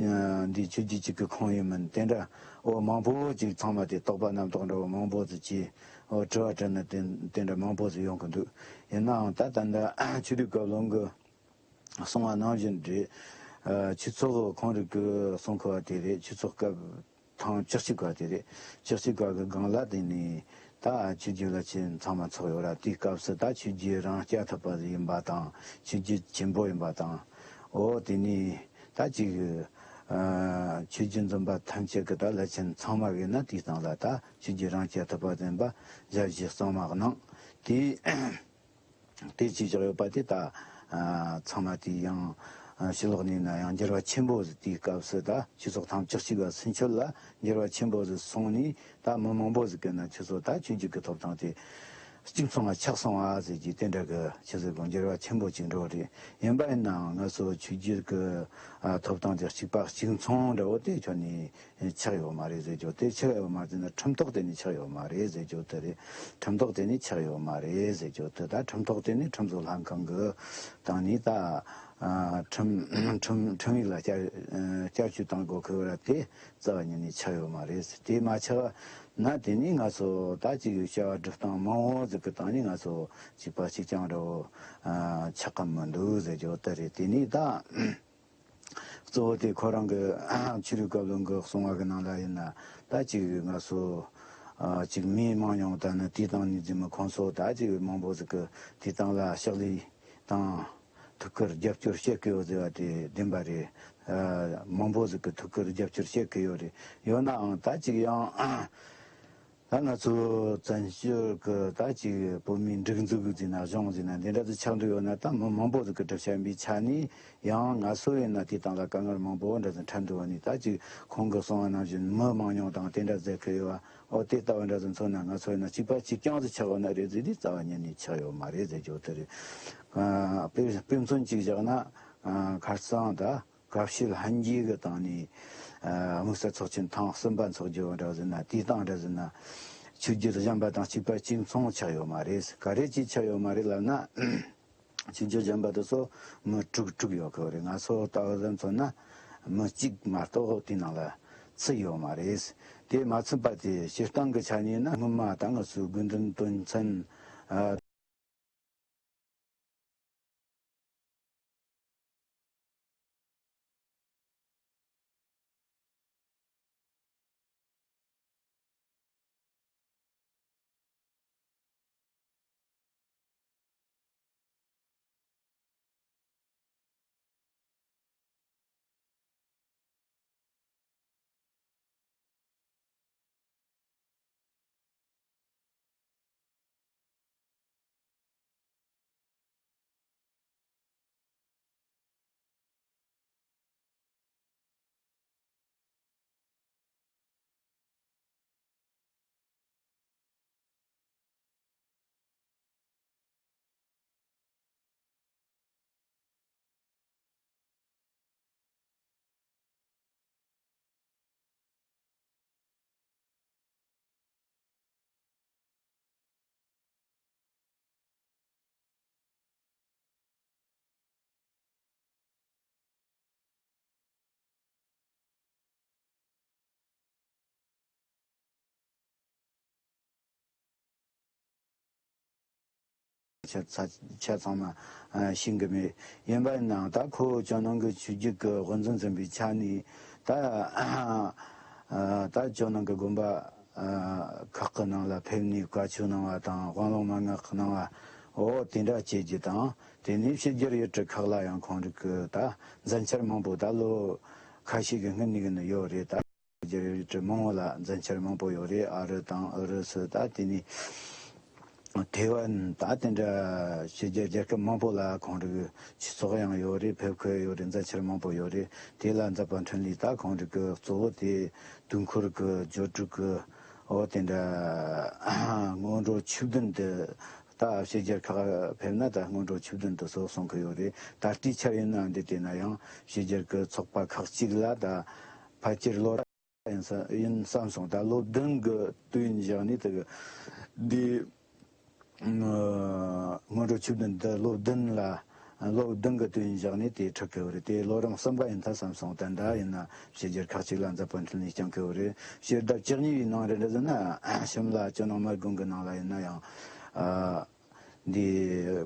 ཨ་འདི་ཆོས་བརྒྱུད་གཅིག་གི་ཁོངས་ཡིན་མིན་དེ་འདྲ། འོ་མང་པོ་ཅིག་ཚང་མ་དེ་དོགས་པ་རྣམ་རྟོག་འདྲ་བོ་མང་པོ་ཟིག་བྱས། འོ་དྲི་བ་དྲིས་ནི་དེ་དེ་འདྲ་མང་པོ་ཟིག་ཡོང་གི་འདུག། ཡིན་ནའང་ད་ད་ལྟ་ཆོས་རིག་བཀའ་བློན་གྱིས་གསུང་བ་ནང་བཞིན་རེད། ཨ་ཆོས་ཚོགས་ཁོང་རང་གིས་གསུང་གི་བ་དེ་རེད། ཆོས་ཚོགས་སྐབས་ཐེངས་བཅུ་གཅིག་པ་དེ་རེད། བཅུ་གཅིག་པ་གི་སྒང་ལ་དེ་ནས་ད་ཆོས་བརྒྱུད་བླ་ཆེན་ཚང་མ་ཚོགས་ཡོད་ར། དེའི་སྐབས་སུ་ད་ཆོས་བརྒྱུད་རང་རྐྱ་ཐུབ་པ་ཡིན་པ་དང་། ཆོས་བརྒྱུད་ཆེན་པོ་ཡིན་པ་དང་། འོ་དེ་ནས་ད་ཅིག་ཨ་ཆོས་བརྒྱུད་འཛིན་པ་ཐམས་ཅད་ཀྱི་ད་བླ་ཆེན་ཚང་མ་གིས་ན་དེའི་སྟེང་ལ་ད་ཆོས་བརྒྱུད་རང་རྐྱ་ཐུབ་པ་ཡིན་པ་ཞལ་བཞེས་གཙང་མ་གནང་། དེ་དེ་བྱས་བཞག་ཡོད་པ་དེ་ད་ཨ་ཚང་མ་དེ་ཡང་ཨ་ཕྱི་ལོགས་ནས་ན་ཡང་འགྱུར་བ་ཆེན་པོ་ཟིག། དེའི་སྐབས་སུ་ད་ཆོས་ཚོགས་ཐེངས་བཅུ་གཅིག་པ་ཚུན་ཆད་ལ་འགྱུར་བ་ཆེན་པོ་ཟིག་སོང་ནས། ད་མི་མང་པོ་ཟིག་གིས་ན་ཁྱོད་ཚོ་ད་ཆོས་བརྒྱུད་ཀྱི་ཐོབ་ཐང་དེ་གཅིག་མཚུངས་ལ་ཆགས་སོང་བ་ཟེར་གྱི་དེ་འདྲ་གི་ཆི་ཟིག་གི་འགྱུར་བ་ཆེན་པོ་ཅིག་འགྲོ་རེད། ཡིན་པ་ཡིན་ནའང་ང་ཚོ་ཆོས་བརྒྱུད་ཀྱི་ཨ་ཐོབ་ཐང་དེ་གཅིག་པ་གཅིག་མཚུངས་འདྲ་བོ་དེ་ཁྱོན་ནས་ཆགས་ཡོད་མ་རེད་ཟེར་རྒྱུ་དེ། ཆགས་ཡོད་མ་རེད་ཟེར་ན་ཁྲིམས་ཐོག་དེ་ནས་ཆགས་ཡོད་མ་རེད་ཟེར་རྒྱུ་དེ་རེད། ཁྲིམས་ཐོག་དེ་ནས་ཆགས་ཡོད་མ་རེད་ཟེར་རྒྱུ་དེ། ད་ཁྲིམས་ཐོག་དེ་ནས་ཁྲིམས་བཟོ་ལྷན་ཁང་གི་སྟེང་ནས་ད་ཨ་ཁྲིམས་ཁྲིམས་ཁྲིམས་ཡིག་ལ་བསྐྱར་ཨ་བསྐྱར་བཅོས་གཏོང་དགོས་ཁེལ་བ་ར་དེ་རྩ་བ་ཉིད་ནས་ཆགས་ཡོད་མ་རེད། དེ་མ་ཆགས་ན་དེ་ནས་ང་ཚོ་ད་ཅིག་བྱ་བ་སྒྲུབ་སྟངས་མང་བོ་ཟིག་གི་སྟེང་ནས་ང་ཚོ་གཅིག་པ་གཅིག་རྐྱང་འདྲ་བོ་ཨ་ཆགས་ཀྱི་མི་འདུག་ཟེར་རྒྱུ་དེ་རེད། དེ་ནས་ད། གཙོ་བོ་དེ་ཁོ་རང་གི་ཆོས་རིག་བཀའ་བློན་གྱིས་གསུང་བ་གི་ནང་ལ་ཡིན་ན། ད་ཅིག་ང་ཚོ་ཨ་ཅིག་མིའི་མང་ཉུང་དང་ནི་དེའི་སྟེང་ནས་འཛིན་མི་ཁོང་ཚོ་ད་ཅིག་མང་པོ་ཟིག་གི་དེའི་སྟེང་ལ་ཕྱག་ལས་དང་ཐུགས་ཁུར་རྒྱབ་སྐྱོར་བྱེད་ཀྱི་ཡོད་ཟེར་བ་དེ་བདེན་པ་རེད། ཨ་མང་པོ་ཟིག་གི་ཐུགས་ཁུར་རྒྱབ་སྐྱོར་བྱེད་ཀྱི་ཡོད་རེད། ཡོད་ནའང་ད་ཅིག་ཡང་། ད་ང་ཚོ་བཙན་བྱོལ་གི་ད་ཅིག་བོད་མིའི་སྒྲིག་འཛུགས་ཟེར་ན་གཞུང་ཟེར་ན་འདི་འདྲ་ཟིག་ཆགས་འདུག་ཡོད་ན། ད་མི་མང་པོ་ཟིག་གི་གྲུབ་ཆ་ཡིན་པའི་ཆ་ནས། ཡང་ང་ཚོ་ཡིན་ན་དེའི་སྟེང་ལ་དཀའ་ངལ་མང་པོ་འདྲ་ཟིག་འཕྲད་འདུག་བ་ནི། ད་ཅིག་ཁོང་གིས་གསུངས་པ་ནང་བཞིན་མི་མང་ཉུང་དང་དེ་འདྲ་ཟེར་གི་ཡོད་བ། ཨོ་དེ་ལྟ་བུ་འདྲ་ཟིག་མཚོན་ན་ང་ཚོ་ཡིན་ན་གཅིག་པ་གཅིག་རྐྱང་ཟིག་ཆགས་ཡོད་ན་རེད་ཟེར་དུས་རྩ་བ་ཉིད་ནས་ཆགས་ཡོད་མ་རེད་ཟེར་རྒྱུ་དེ་རེད། ཨ་དཔེ་དཔེ་མཚོན་གཅིག་བཞག་ན། ཨ་ཁ་སང་ད། དགའ་བྱེད་ལྷན་རྒྱས་ཀྱི་སྟེང་ནས་ཨ་དམིགས་བསལ་ཚོགས་ཆེན་ཐེངས་གསུམ་པ་འཚོགས་རྒྱུ་འདྲ་ཟེར་ན། དེའི་སྟེང་འདྲ་ཟེར་ན་ཆོས་བརྒྱུད་གཞན་པ་དང་གཅིག་པ་གཅིག་མཚུངས་ཆགས་ཡོད་མ་རེད། ག་རེ་ཅིག་ཆགས་ཡོད་མ་རེད་ལབ་ན། ཆོས་བརྒྱུད་གཞན་པ་དེ་ཚོ་མི་དྲུག་དྲུག་ཡོད་གི་རེད། ང་ཚོ་ལྟ་བུ་ལ་མཚོན་ན་མི་གཅིག་མ་གཏོགས་དེའི་ནང་ལ་ཚུད་ཡོད་མ་རེད། དེ་མ་ཚུད་པ་དེ་སྤྱིར་བཏང་གི་ཆ་ནས་ན། སྔོན་མ་ད་ང་ཚོའི་དགོས་འདུན་དོན་ཚན་ཨ། ཆ་ཚ་ཆ་ཚང་མ་ཨ་ཤེས་གི་མེད། ཡིན་པ་ཡིན་ནའང་ད་ཁོ་ཇོ་ནང་གི་ཆོས་བརྒྱུད་ཀྱི་དབུ་འཛིན་ཟིན་པའི་ཆ་ནས་ད་ཨ་ད་ཇོ་ནང་གི་དགོན་པ་ཨ་ཁག་གི་ནང་ལ་ཕེབས་ནས་བཀའ་ཆོས་གནང་བ་དང་དབང་ལུང་མན་ངག་གནང་བ་འོ་དེ་འདྲ་བྱེད་རྒྱུ་དང་། དེ་ནས་ཕྱི་རྒྱལ་ཡུལ་གྲུ་ཁག་ལ་ཡང་ཁོང་རིགས་ཀྱི་ད་མཛད་འཆར་མང་པོ་ད་ལོ་ཁ་ཤས་ཀྱི་སྔོན་ནས་ཡོད་རེད། ད་ཕྱི་རྒྱལ་ཡུལ་གྲུ་མང་བོ་ལ་མཛད་འཆར་མང་པོ་ཡོད་རེད། ཨ་རི་དང་ཨུ་རུ་སུ་ད་དེ་ནས་ཐེ་ཝན་ད་དེ་འདྲ་ཕྱི་རྒྱལ་རྒྱལ་ཁབ་མང་པོ་ལ་ཁོང་རིགས་ཆོས་ཚོགས་ཡང་ཡོད་རེད། ཕེབས་ཁུལ་ཡོད་རེད། མཛད་འཆར་མང་པོ་ཡོད་རེད། དེ་ལ་མཛད་པ་འཕྲིན་ལས་ད་ཁོང་རིགས་ཀྱི་གཙོ་བོ་དེ་དུས་འཁོར་གྱི་སྦྱོར་དྲུག་གི་འོ་དེ་འདྲ་སྔོན་འགྲོ་ཆོས་བདུན་དེ་ད་ཕྱི་རྒྱལ་ཁག་ཕེབས་ན་ད་སྔོན་འགྲོ་ཆོས་བདུན་དེ་ཚོ་གསུང་གི་ཡོད་རེད། ད་ལྟའི་ཆར་ཡིན་ན་འདི་དེ་ན་ཡང་ཕྱི་རྒྱལ་གྱི་ཚོགས་པ་ཁག་ཅིག་ལ་ད་ཕལ་ཆེར་ལོ་ཡིན་ས་ཡིན་བསམ་སོང་། ད་ལོ་བདུན་གྱི་དུས་ཡུན་བཞག་ནས་དེ་གི་འདི་སྔོན་འགྲོ་ཆོས་བདུན་འདི་ལོ་བདུན་ལ་ལོ་བདུན་གྱི་དུས་ཡུན་བཞག་ནས་དེ་འཁྲིད་གི་ཡོད་རེད། དེ་ལོ་རིམ་གསུམ་པ་ཡིན་ད་བསམ་སོང་། ད་ད་ཡིན་ན་ཕྱི་རྒྱལ་ཁག་ཅིག་ལ་མཛད་པ་འཕྲིན་ལས་བསྐྱངས་གི་ཡོད་རེད། ཕྱི་ཟླ་བཅུ་གཉིས་པའི་ནང་རེད་འདྲ་ཟེར་ན་ཤམ་ལ་ཇོ་ནང་དམར་དགོན་གྱི་ནང་ལ་ཡིན་ན་ཡང་ཨ། འདི་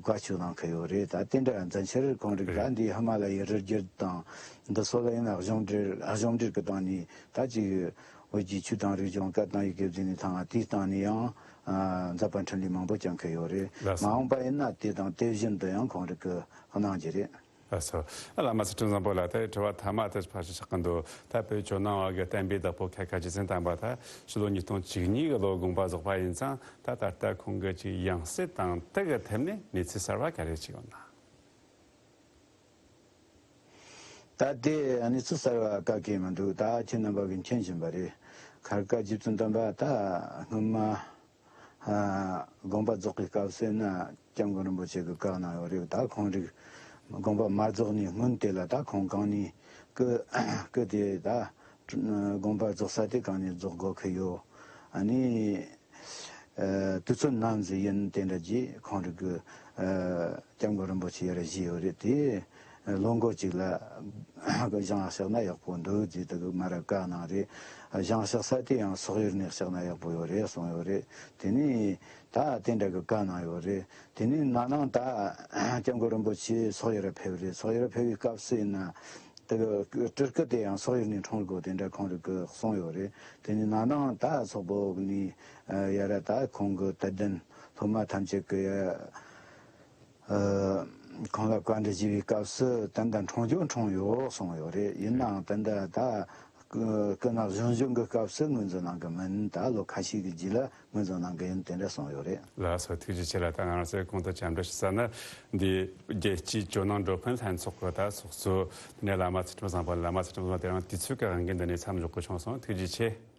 བཀའ་ཆོས་གནང་གི་ཡོད་རེད། ད་དེ་འདྲ་མཛད་འཆར་ཁོང་རིགས་ད་རེད། འདི་ཧི་མ་ལ་ཡའི་རི་རྒྱུད་དང་འདི་ཚོ་ལ་ཡིན་ན་གཞུང་འབྲེལ་གཞུང་འབྲེལ་གྱི་སྟེང་ནས་ད་ཅིག་བོད་ཀྱི་ཆོས་དང་རིག་གཞུང་བཀའ་དང་ཡི་གེ་བརྫིས་ནས་ཐང་ང་དེའི་སྟེང་ནས་ཡང་ཨ་མཛད་པ་འཕྲིན་ལས་མང་པོ་བསྐྱངས་གི་ཡོད་རེད། ལགས་མ་སོ། འོངས་པ་ཡིན་ན་དེ་དང་དེ་བཞིན་དུ་ཡང་ཁོང་རིགས་ཀྱི་གནང་རྒྱུ་རེད། ལགས་སོ། ཨ་བླ་མ་ཚུལ་ཁྲིམས་བཟང་པོ་ལགས། ད་དྲི་བ་མཐའ་མ་དེ་ཕར་ཞུ་ཆོག་གི་འདུག་ད་བོད་ཇོ་ནང་བ་གི་བསྟན་པའི་བདག་པོ་ཁ་ཁ་རྗེ་བཙུན་དམ་པ་ད་ཕྱི་ལོ་ཉིས་སྟོང་བཅུ་གཉིས་གི་ལོ་དགོངས་པ་རྫོགས་པ་ཡིན་ཙང་། ད་ད་ལྟ་ཁོང་གི་ཅིག་ཡང་སྲིད་དང་དེ་གི་ཐད་ནས་གནས་ཚུལ་གསར་བ་ག་རེ་ཅིག་ཡོད་ན། ད་ལྟའི་གནས་ཚུལ་གསར་བ་ག་གེ་མི་འདུག་ད་ཁྱེད་རྣམ་པ་གིས་མཁྱེན་བཞིན་པ་རེད། ཁ་ཁ་རྗེ་བཙུན་དམ་པ་ད་སྔོན་མ་ཨ་དགོངས་པ་རྫོགས་པའི་སྐབས་སུ་ན་སྐྱབས་མགོན་རིན་པོ་ཆེ་གིས་བཀའ་གནང་ཡོད་རེད། ད་ཁོང་རིགས་དགོངས་པ་མ་རྫོགས་ནས་སྔོན་དེ་ལ་ད་ཁོང་གང་ནས་སྐུ་སྐུ་དེ་ད་དགོངས་པ་རྫོགས་ས་དེ་གང་ནས་རྫོགས་དགོས་ཀྱི་ཡོད། ཨ་ནི་ཨ་དུས་ཚོད་ནམ་ཟིག་ཡིན་དེ་འདྲ་ཅིག་ཁོང་རིགས་ཀྱིས་ཨ་སྐྱབས་མགོན་རིན་པོ་ཆེ་ཡར་བཞེས་ཡོད་རེད། དེ་ལོ་འགོ་གཅིག་ལ་བཞེངས་བཞག་ན་ཡག་པོ་འདུག་ཅེས་དེ་གི་མ་ར་བཀའ་གནང་རེད། བཞེངས་བཞག་ས་དེ་ཡང་སོག་ཡུལ་ནས་བཞག་ན་ཡག་པོ་ཡོད་རེད་གསུངས་ཡོད་རེད། དེ་ནས་ད་དེ་འདྲ་གི་བཀའ་གནང་ཡོད་རེད། དེ་ནས་ན་ནིང་ད་སྐྱབས་མགོན་རིན་པོ་ཆེ་སོག་ཡུལ་ལ་ཕེབས་རེད། སོག་ཡུལ་ལ་ཕེབས་པའི་སྐབས་སུ་ཡིན་ན། དེ་གི་སྤྲུལ་སྐུ་དེ་ཡང་སོག་ཡུལ་ནས་འཁྲུངས་དགོས་དེ་འདྲ་ཁོང་རིགས་ཀྱིས་གསུངས་ཡོད་རེད། དེ་ནས་ན་ནིང་ད་སོག་པོ་ནས་ཡར་ད་ཁོང་གི་དད་ལྡན་སློབ་མ་ཐམས་ཅད་ཀྱིས་ཨ་ཁོང་ལ་བཀའ་འདྲི་ཞུས་པའི་སྐབས་སུ་ད་ལྟ་འཁྲུངས་རྒྱུ་འཁྲུངས་ཡོད་གསུངས་ཡོད་རེད། ཡིན་ནའང་ད་ལྟ་ད་སྐུ་ན་གཞོན་གཞོན་གྱི་སྐབས་སུ་ངོས་འཛིན་གནང་གི་མིན། ད་ལོ་ཁ་ཤས་ཀྱི་རྗེས་ལ་ངོས་འཛིན་གནང་གི་ཡིན་དེ་འདྲ་གསུངས་ཡོད་རེད། ལགས་སོ། ཐུགས་རྗེ་ཆེ་ལགས། ད་ང་རང་ཚོས་གོང་དུ་བཅར་འདྲི་ཞུ་ས་ནི་འདི་རྒྱལ་སྤྱིའི་ཇོ་ནང་འགྲོ་ཕན་ལྷན་ཚོགས་ཀྱི་ད་ཚོགས་གཙོ་དེ་ནས་བླ་མ་ཚུལ་ཁྲིམས་བཟང་པོ། བླ་མ་ཚུལ་ཁྲིམས་བཟང་པོ་དེ་རིང་དུས་ཚོད་ཀྱི་དབང་གིས་འདི་ནས་མཚམས་འཇོག་དགོས་བྱུང་སོང་། ཐུགས་རྗེ་ཆེ།